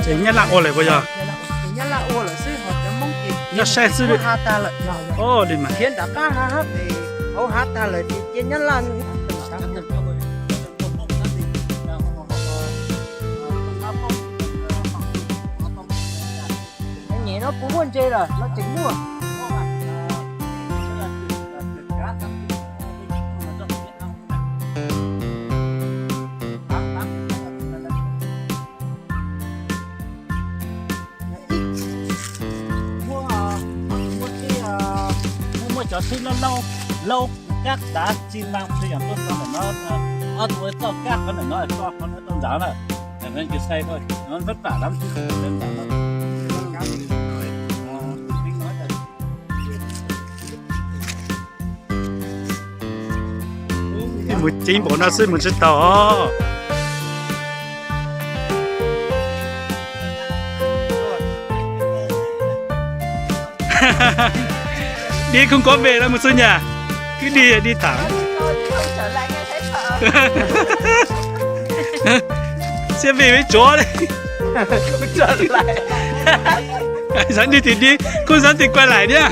Ces Nyab Laj ua lawm puas yog? Nyab Laj ua lawm xwb, ho cov Hmoob ces nyob saib xwb li. Hav tag lawm. Ua li mas. Khiav nram qab hav pem hauv hav tag lawm ces cia Nyab Laj. Nyem no puas muaj ntses lawm, no tseem muaj. Muaj, muaj, muaj cov tsheb laub laub, laub kab tav tsis mas pheej yog tuaj txog ntawm no, ob tug txoj kab qhov ntawm no, txoj qhov no txoj ntawd na. Ces sai hnub pam lab ntawd. Mus ceev npaum no xwb mus tsis tau. Dib kub nkaub npe los mus xwb nyaj, kwv dib dib tham. Siab vij vib tsuav li. Xav dib tim dib, kuj xav tim kuaj laim thiab.